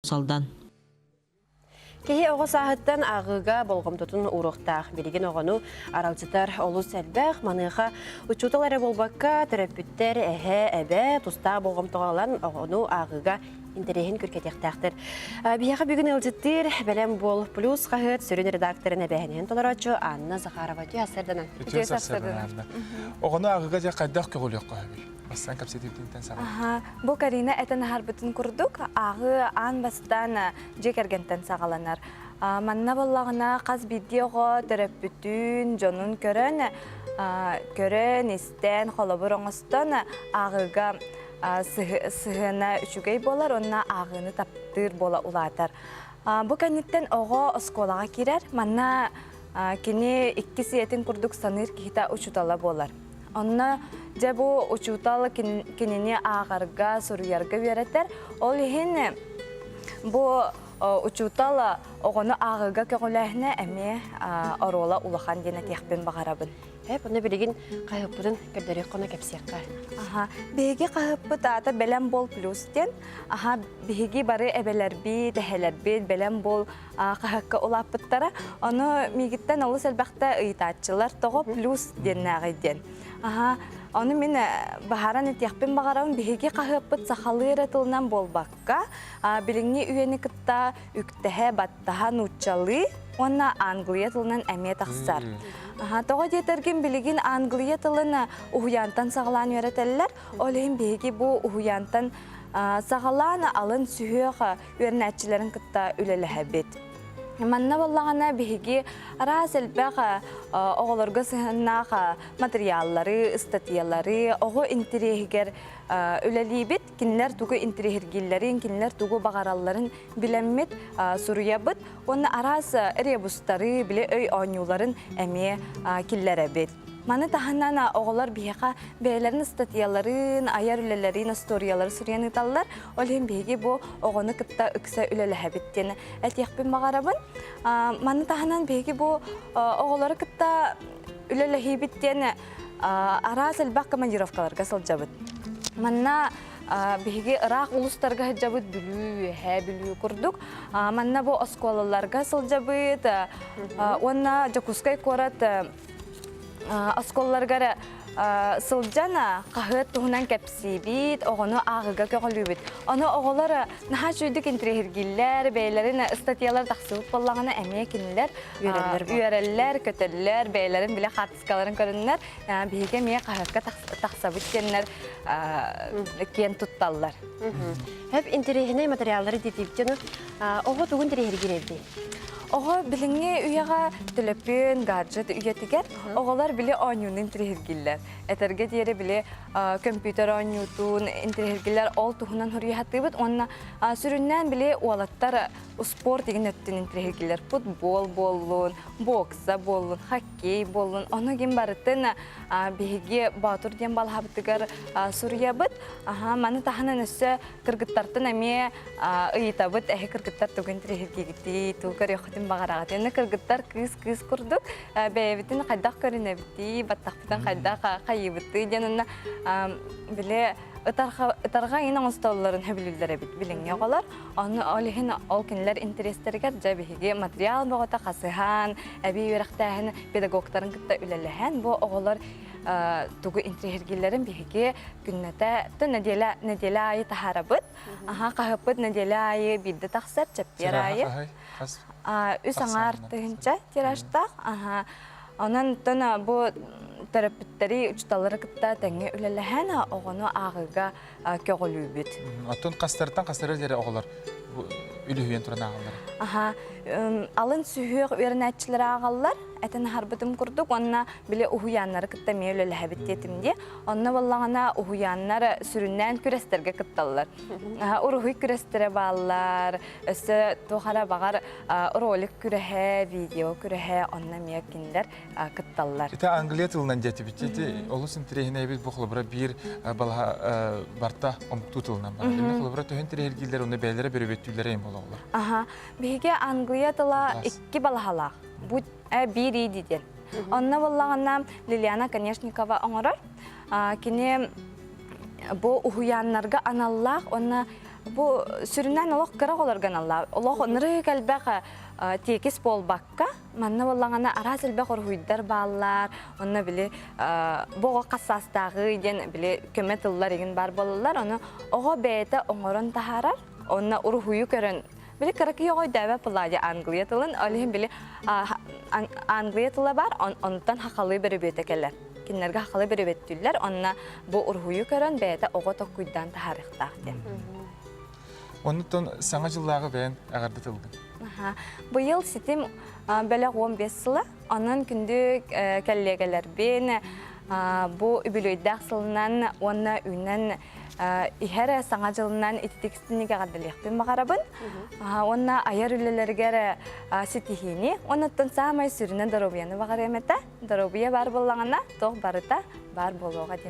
Салдан. Киһи оҕо сааһыттан ааҕыыга болҕомтотун ууруохтаах. Билигин оҕону аралдьытар олус элбэх. Маныаха учуутал эрэ буолбакка, төрөппүттэр, эһэ, эбэ тустаах болҕомтоҕо ылан оҕону ааҕыыга интэриэһин күркэтиэхтээхтэр. Биһиэхэ бүгүн ыалдьыттыыр Бэлэм буол плюс хаһыат сүрүн редакторын эбээһинэһин толорооччу Анна Захарова. Үтүө сарсыарданан. Үтүө сарсыарданан. Оҕону ааҕыыга дьэ хайдах көҕүлүөххэ сөбүй? Бастаан кэпсэтиибитинтэн саҕалаа. Бу Карина этэн аһарбытын курдук, ааҕыы аан бастаан дьиэ кэргэнтэн саҕаланар. Манна буоллаҕына хас биирдии оҕо төрөппүтүн, дьонун көрөн, көрөн, истэн, холобур оҥостон ааҕыыга сыһыана үчүгэй буолар уонна ааҕыыны таптыыр буола улаатар. Бу кэнниттэн оҕо оскуолаҕа киирэр. Манна кини иккис ийэтин курдук саныыр киһитэ учуутала буолар. Онно дьэ бу учуутал кинини ааҕарга, суруйарга үөрэтэр. Ол иһин бу учуутал оҕону ааҕыыга көҕүлээһинэ эмиэ оруола улахан диэн этиэхпин баҕарабын. Эп, онно билигин хаһыаппытын көрдөрүөх хоно кэпсиэххэ. Аха, биһиги хаһыаппыт аата Бэлэм буол плюс диэн. Аха, биһиги бары эбэлэрбит, эһэлэрбит Бэлэм буол хаһыакка улааппыттара. Ону миигиттэн олус элбэхтэ ыйытааччылар, тоҕо плюс диэннээҕий диэн. Аха, ону мин баһаран этиэхпин баҕарабын, биһиги хаһыаппыт сахалыы эрэ тылынан буолбакка, билиҥҥи үйэни кытта үктэһэ, баттаһа нууччалыы уонна англия тылынан эмиэ тахсар. Аха, тоҕо диэтэргин билигин англия тылын уһуйаантан саҕалаан үөрэтэллэр. Ол иһин биһиги бу уһуйаантан саҕалаан алын сүһүөх үөрэнээччилэрин кытта үлэлэһэбит. Манна буоллаҕына биһиги араас элбэх оҕолорго сыһыаннаах матырыйааллары, ыстатыйалары оҕо интэриэһигэр үлэлиибит. Кинилэр тугу интэриэһиргииллэрин, кинилэр тугу баҕаралларын билэммит суруйабыт уонна араас ребустары, били өй оонньууларын эмиэ киллэрэбит. Маны таһынан оҕолор биһиэхэ бэйэлэрин ыстатыйаларын, айар үлэлэрин, остуоруйалары суруйан ыыталлар. Ол иһин биһиги бу оҕону кытта ыкса үлэлэһэбит диэн этиэхпин баҕарабын. Маны таһынан биһиги бу оҕолору кытта үлэлэһиибит диэн араас элбэх командировкаларга сылдьабыт. Манна биһиги ыраах улуустарга сылдьабыт Бүлүү, Үөһээ Бүлүү курдук. Манна бу оскуолаларга сылдьабыт уонна Дьокуускай куорат оскуолаларыгар сылдьан хаһыат туһунан кэпсиибит, оҕону ааҕыыга көҕүлүүбүт. Ону оҕолор наһаа үчүгэйдик интириэһиргииллэр, бэйэлэрин ыстатыйалар тахсыбыт буоллаҕына эмиэ кинилэр үөрэллэр, көтөллөр, бэйэлэрин билэ хаартыскаларын көрөннөр биһиги эмиэ хаһыакка тахсабыт диэннэр киэн тутталлар. Хэп интэриэһинэй материаллары диэтибит оҕо тугун интэриэһиргиир эбитий? Оҕо билиҥҥи үйэҕэ төлөпүөн, гаджет үйэтигэр оҕолор били оонньууну интириэһиргииллэр. Этэргэ диэри били көмпүүтэр оонньуутун интириэһиргииллэр, ол туһунан суруйа уонна сүрүннээн били уолаттар успуорт игин өттүн интириэһиргииллэр. Футбол буоллун, бокса буоллун, хоккей буоллун, ону игин барытын биһиги Боотур диэн балаһабытыгар суруйабыт. Аха, маны таһынан өссө кыргыттартан эмиэ ыйытабыт, эһи кыргыттар тугу интириэһиргиигитий, тугу көрүөххүтүн баҕараҕыт? Уонна кыргыттар кыыс-кыыс курдук бэйэбитин хайдах көрүнэбитий, баттахпытын хайдах хайыыбытый диэн уонна били ытарҕа иин оҥостоллорун сөбүлүүллэр эбит билиҥҥи оҕолор. Ону ол иһин ол кинилэр интэриэстэригэр дьэ биһиги материал бөҕөтө хасыһан, эбии үөрэхтээһин педагогтарын кытта үлэлэһэн бу оҕолор тугу интириэһиргииллэрин биһиги күннэтэ нэдиэлэ нэдиэлэ аайы таһаарабыт. Аха хаһыппыт нэдиэлэ аайы биирдэ тахсар, чэппиэр аайы. Үс аҥаар тыһыынча тиражтаах. Аха. Онон тон бу төрөппүттэри, учууталлары кытта тэҥҥэ үлэлэһэн оҕону ааҕыыга көҕүлүүбүт. Оттон хастарыттан хастары диэри оҕолор үлүһүйэн туран ааҕаллар? Аха, алын сүһүөх үөрэнээччилэр ааҕаллар. Этэн аһарбытым курдук уонна били уһуйааннары кытта эмиэ үлэлэһэбит диэтим дии. Онно буоллаҕына уһуйааннар сүрүннээн күрэстэргэ кытталлар. Уруһуй күрэстэрэ бааллар, өссө туох эрэ баҕар ролик күрэһэ, видео күрэһэ онно эмиэ кинилэр кытталлар. Ити англия тылынан диэтибит. Ити олус интэриэһинэйбит бу холобура биир балаһа барта омуктуу тылынан барар. Инне холобура төһө интэриэһиргииллэр онно бэйэлэрэ бөрөбүөттүүллэрэ им болоҕолор. Аха. Биһиги англия тыла икки балаһалаах. Бу биир иди диэн. Онно буоллаҕына Лилиана Конешникова оҥорор. Кини бу уһуйааннарга аналлаах уонна Бу сүрүннээн олох кыра оҕолорго аналлаах. Олох ынырык элбэх тиэкис буолбакка, манна буоллаҕына араас элбэх уруһуйдар бааллар. Онно били бу оҕо хас саастааҕый диэн били көмө тыллар игин баар буолаллар. Ону оҕо бэйэтэ оҥорон таһаарар. Онно уруһуйу көрөн били кыракый оҕо өйдөөбөт буоллаҕа англия тылын. Ол иһин били англия тыла баар, онтон хахалыы бөрөбүөтэ кэлэр. Кинилэргэ хахалыы бөрөбүөттүүллэр. Онно бу уруһуйу көрөн бэйэтэ оҕо токкуйдаан таһаарыахтаах диэн. Оннуттан саҥа дьыллааҕы бэйэн эҕэрдэ тылгын. Быйыл ситим бэлэх 15 сыла. Онон күндү кэллиэгэлэрбин бу үбүлүөйдээх сылынан уонна үүнэн иһэр саҥа дьылынан ититик эҕэрдэлиэхпин баҕарабын. Уонна айар үлэлэригэр ситиһиини, оннуттан саамай сүрүнэ доруобуйаны баҕарыам этэ. Доруобуйа баар буоллаҕына, туох барыта баар буолуоҕа диэн.